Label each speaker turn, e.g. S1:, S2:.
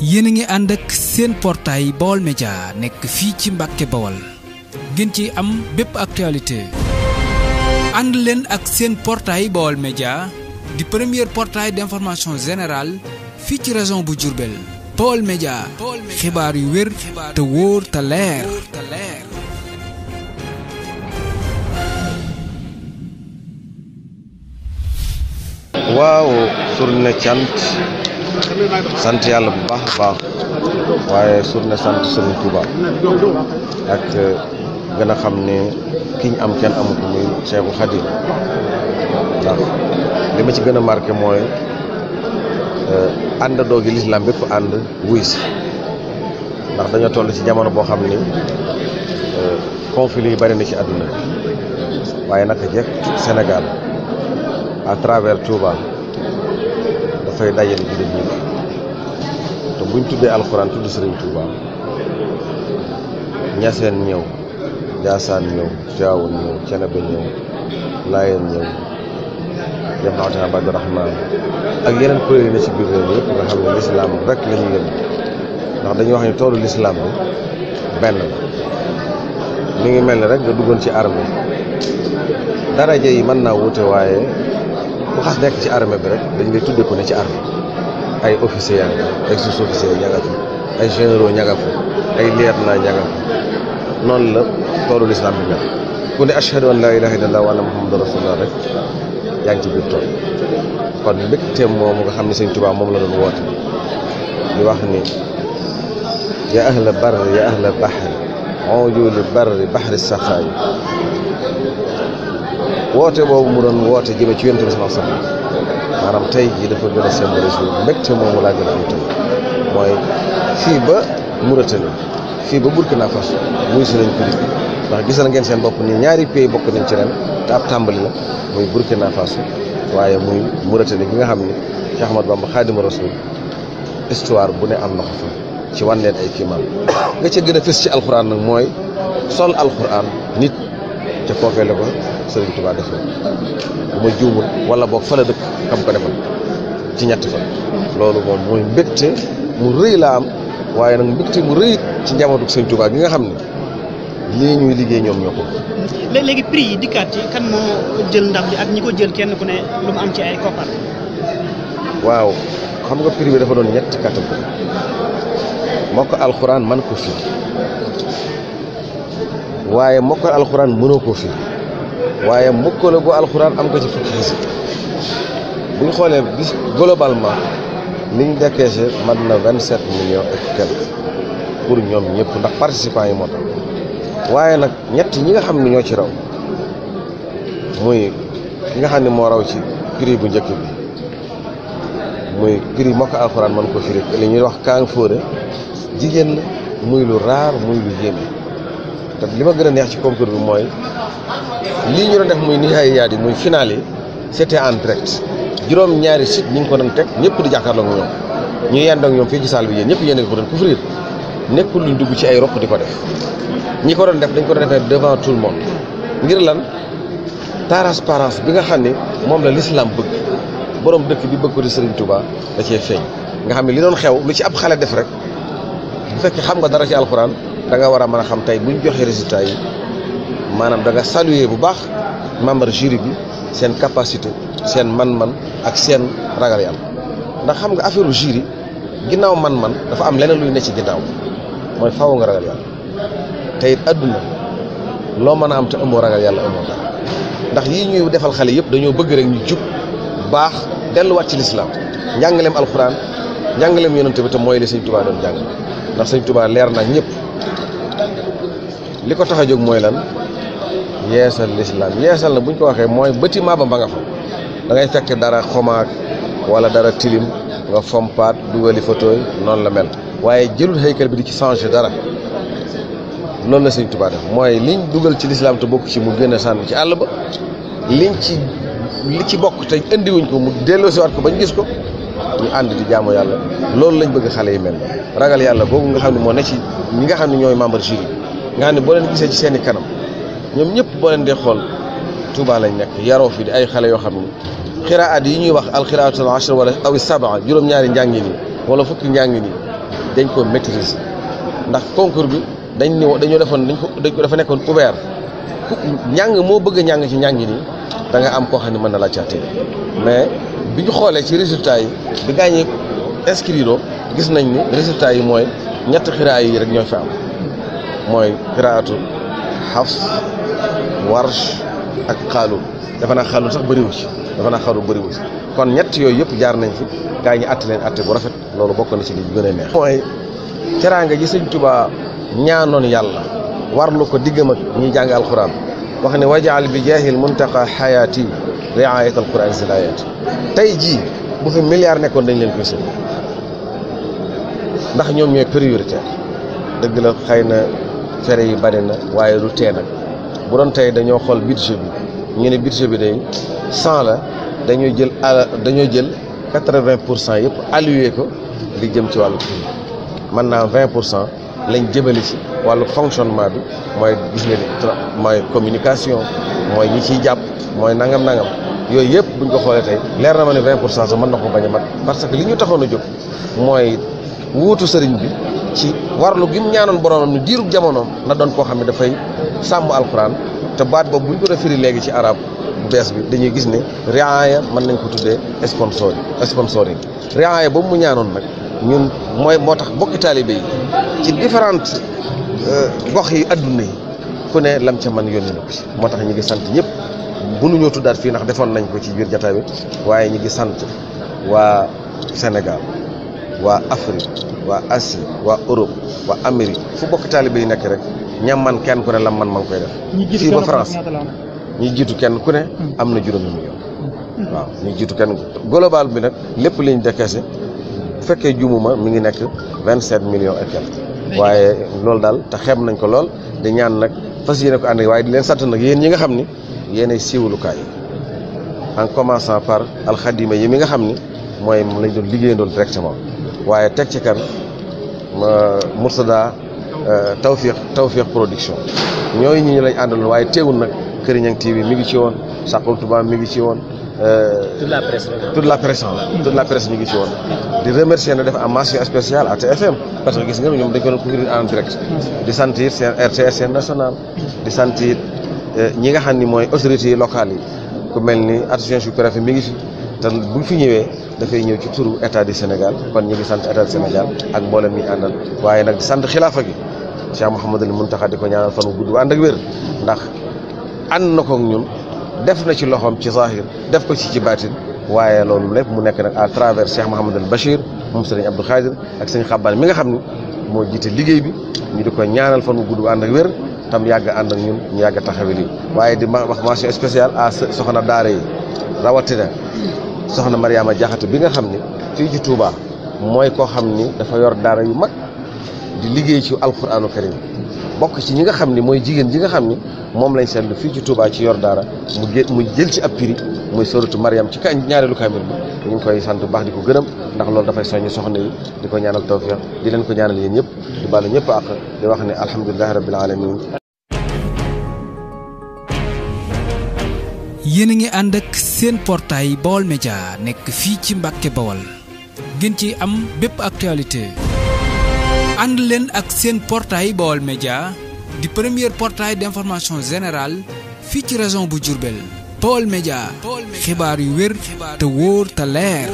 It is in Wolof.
S1: yéen a ngi ànd ak seen portail Baol Média nekk fii ci Mbàkke Bawol ngeen ci am bépp actualité ànd leen ak seen portail Baol Média di premier portail d'information générale fii ci région bu Diourbel Baol Média xibaar yu wér te wóor te leer
S2: waaw surne sant yàlla bu baax a baax waaye surne sant Serigne Touba ak gën a xam ne ki ñu am kenn amu ko muy Cheikhul Khadim ndax li ma ci gën a marqué mooy àndandoo gi l'islam bépp ànd wuy si ndax dañoo toll ci jamono boo xam ni conflit yi bari na ci àdduna waaye naka jekk Sénégal à travers Touba dafay dajale jullit ñi te buñ tuddee alxuraan tudd Serigne Touba Ñaseen ñëw Njaasaan ñëw Tiwaawan ñëw Ceneba ñëw Laayeen ñëw yam naxatana Badu Rahmaan ak yeneen kuréel yi ne ci biir réew mi yëpp nga xam ne lislaam rek la ñuy yëngu ndax dañuy wax ni toolu lislaam bi benn la mi ngi mel ni rek nga duggoon ci armée daraja yi mën naa wute waaye ku xas nekk ci armée bi rek dañ lay tuddee ko ne ci armée ay officiers yaa nga ay sous-officiers ña nga fa ay généraux ña nga fa ay lieutenant ña nga fa noonu la toolu lislaam bi mel ku ne ashhadu an laa ilaaha illallaah wa anna muhammadan rasuulullaah rek yaa ngi ci biir tool kon mbégteem moomu nga xam ne Sëñ Tuubaa moom la doon woote di wax ni ya ahla barri ya ahla bahri ujuuli barri bahri saxaay woote boobu mu doon woote jëme ci Yonent bi sallallahu alayhi wasallam maanaam tey jii dafa gën a symboliser mbégte moomu laa gën a am tey mooy fii ba Mauritanie fii ba Burkina Faso muy si nañ ko di ndax gis na ngeen seen bopp ni ñaari pays bokk nañ ci ren te ab tàmbali la muy Burkina Faso waaye muy Mauritanie gi nga xam ni Cheikh Ahmadou Bamba Khadimu Rasul histoire bu ne am na ko fa ci wan leen ay kiimaan nga ca gën a fës ci alxuraan nag mooy sol alxuraan nit te foofee la ko Serigne Touba defee bu ma juumul wala boog fa la dëkk xam ko defal ci ñetti fan loolu moom mooy mbégte mu rëy la am waaye nag mbégte mu rëy ci njabootu Serigne Touba gi nga xam ne lii ñuy liggéey ñoom ñoo ko.
S3: léegi prix yi dikkaat ci kan moo jël ndam bi ak ñi ko jël kenn ku ne lu mu am ci ay koppar.
S2: waaw xam nga prix bi dafa doon ñetti catégorie mokk alxuraan man ko firi waaye mokkal alxuraan mënoo ko firi waaye mokkale gu alxuraan am ko ci fukki xisib bu ñu xoolee bis globalement liñ décaissé mat na 27 millions et quelques pour ñoom ñëpp ndax participants yi moo tax waaye nag ñett ñi nga xam ne ñoo ci raw muy ki nga xam ne moo raw ci prix bu njëkk bi muy prix mokkal alxuraan man ko firi li ñuy wax kaang fóore jigéen la muy lu raar muy lu yéeme te li ma gën a neex ci concours bi mooy lii ñu doon def muy nihayaat yi muy final yi c'était en direct juróom-ñaari site ñi ngi ko doon teg ñëpp di jàkkaarloo ak ñoom ñu yend ak ñoom fii ci salle bi yéen ñëpp yéen a ko doon couvrir nekkul luñ dugg ci ay roq di ko def ñi ko doon def dañ ko doon defee devant tout le monde ngir lan transparence bi nga xam ne moom la l'islam bëgg borom dëkk bi bëgg ko di Serigne Touba da cee feeñ nga xam ne li doon xew lu ci ab xale def rek bu fekkee xam nga dara ci alxuraan da nga war a mën a xam tey bu ñu joxee résultat yi maanaam da nga saluer bu baax membre jury bi seen capacité seen man-man ak seen ragal yàlla ndax xam nga affaire jury ginnaaw man-man dafa am leneen luy ne ci ginnaaw mooy faaw nga ragal yàlla te it adduna loo mën a am te amoo ragal yàlla amoo dara ndax yii ñuy defal xale yëpp dañoo bëgg rek ñu jub baax delluwaat ci lislaam njàngaleem alxuraan njàngaleem yonent bi te mooy li Sëñ Touba doon jàng ndax Sëñ Touba leer na ñëpp li ko tax a jóg mooy lan yeesal lislaam yeesal na bu ñu ko waxee mooy bâtiment ba nga fa da ngay fekk dara xomaak wala dara tilim nga fompaat dugali photo yi noonu la mel waaye jëlul haykal bi di ci changer dara loolu la Sëñ Touba def mooy liñ dugal ci lislaam te bokk ci mu génn sànni ci àll ba li ci bokk te indiwuñ ko mu delloosiwaat ko bañ gis ko ñu ànd di jaamu yàlla loolu lañ bëgg xale yi mel ragal yàlla boobu nga xam ne moo ne ci ñi nga xam ne ñooy membre jury nga xam ne boo leen gisee ci seen i kanam ñoom ñëpp boo leen dee xool Touba lañ nekk yaroo fi di ay xale yoo xam ne xiraat yi ñuy wax alxiraatul ashr wala awi sabaa juróom-ñaari njàngi nii wala fukki njàngi nii dañ ko maîtriser ndax concours bi dañoo defoon dafa nekkoon ouvert ñàng moo bëgg a ñàng ci ñàng nii da nga am koo xam ne mën na la caatee mais bi ñu xoolee ci résultats yi bi gaañee inscrire gis nañ ni résultats yi mooy ñetti xiraa yi rek ñoo fi am mooy xiraatu Hafs Warsh ak Xaalun dafa naa Xaalun sax bëriwu ci kon ñett yooyu yëpp jaar nañ fi gaa ñi àtte leen àtte bu rafet loolu bokk na ci li gën a neex mooy teraanga ji Sëñ Tuubaa ñaanoon yàlla warlu ko diggam ak ñuy jàng alquran wax ne wajaal bi jaahil muntaqa xayaati riayat alquran sil ayat tey jii bu fi milliard nekkoon dañ leen koy sëñ ndax ñoom ñooy prioritaire dëgg la xëy na fere yi bari na waaye du tee nag bu doon tey dañoo xool budget bi ñu ne budget bi day 100 la dañoo jël 80% yëpp alloué ko li jëm ci wàllu mën naa 20% lañ jëmale ci wàllu fonctionnement bi mooy gis nga ni mooy communication mooy ñi ciy jàpp mooy nangam yooyu yëpp buñ ko xoolee tey leer na ma ne 20% sax mën na ko bañ a mat parce que li ñu taxoon a jóg mooy wuutu sëriñ bi ci warlu gi mu ñaanoon boromam ni diirub jamonoom na doon koo xam ne dafay sàmm alxuraan te baat boobu buñ ko defiri léegi ci arab bu bees bi dañuy gis ne riaya mën nañ ko tuddee sponsoring riaya boobu mu ñaanoon nag ñun moo tax bokki taalibe yi ci différentes gox yi adduna yi ku ne lam ca man yónni na ko ci moo tax ñu ngi sant ñëpp mënuñoo tuddaat fii ndax defoon nañ ko ci biir jotaay bi waaye ñu ngi sant waa Sénégal waa Afrique waa Asie waa Europe waa Amérique fu bokki taalibe yi nekk rek ñam man kenn ku ne lam man ma ngi koy def fii ba France ñi jiitu kenn ku ne am na juróomi million waaw ñi jiitu kenn global bi nag lépp liñ décaissé bu fekkee jumuma mi ngi nekk 27 millions et quelques waaye loolu daal te xeeb nañ ko lool di ñaan nag fas yéene ko ànd waaye di leen sant nag yéen ñi nga xam ni yéenay siiwalukaay yi en commençant par alxadima yi mi nga xam ni mooy lañ doon liggéeyandoon directement waaye teg ci kan Murtada Tawfiq production ñooyu ñi lañ àndaloon waaye teewul nag Kër Ñang TV mi ngi ci woon Saxul Touba mi ngi ci woon toute la presse mi ngi ci woon di remercier na def en mention spéciale à TFM parce que gis nga ñoom dañ ko doon couvrir en direct di sant it seen RTS seen national di sant it ñi nga xam ni mooy autorités locales yi ku mel ni adjoint sous-préfet mi ngi fi te bu fi ñëwee dafay ñëw ci turu état du Sénégal kon ñu ngi sant état du Sénégal ak mboolem ñi àndal waaye nag di sant xilaafa gi Cheikh Mouhamadul Mountakha di ko ñaanal fan wu gudd ànd ak wér ndax ànd na ko ak ñun def na ci loxoom ci zahir def ko ci baatin waaye loolu lépp mu nekk nag à travers Cheikh Mouhamadul Bachir moom sëriñ Abdou Khadir ak sëriñ Xabbaan mi nga xam ni moo jiite liggéey bi ñu di ko ñaanal fan wu gudd ànd ak wér tam yàgg ànd ak ñun ñu yàgg taxawe lii waaye di wax mention spéciale à soxna daara yi rawatina soxna Mariama Jaxate bi nga xam ni fii ci Touba mooy koo xam ni dafa yor daara yu mag di liggéey ci alquranu karim bokk ci ñi nga xam ni mooy jigéen ji nga xam ni moom lañ seetlu fii ci Touba ci yor daara mu jël ci ab prix muy suratu Mariam ci ñaareelu kaamil bi ñu ngi koy sant bu baax di ko gërëm ndax loolu dafay soññ soxna yi di ko ñaanal tawfiq di leen ko ñaanal yéen ñëpp di baalu ñëpp ak di wax ne alhamdulilahi rabbil alamin
S1: yéen a ngi ànd ak seen portail Baol Média nekk fii ci Mbàkke Bawol ngeen ci am bépp actualité ànd leen ak seen portail Baol Média di premier portail d'information générale fii ci région bu Diourbel Baol Média xibaar yu wér te wóor te leer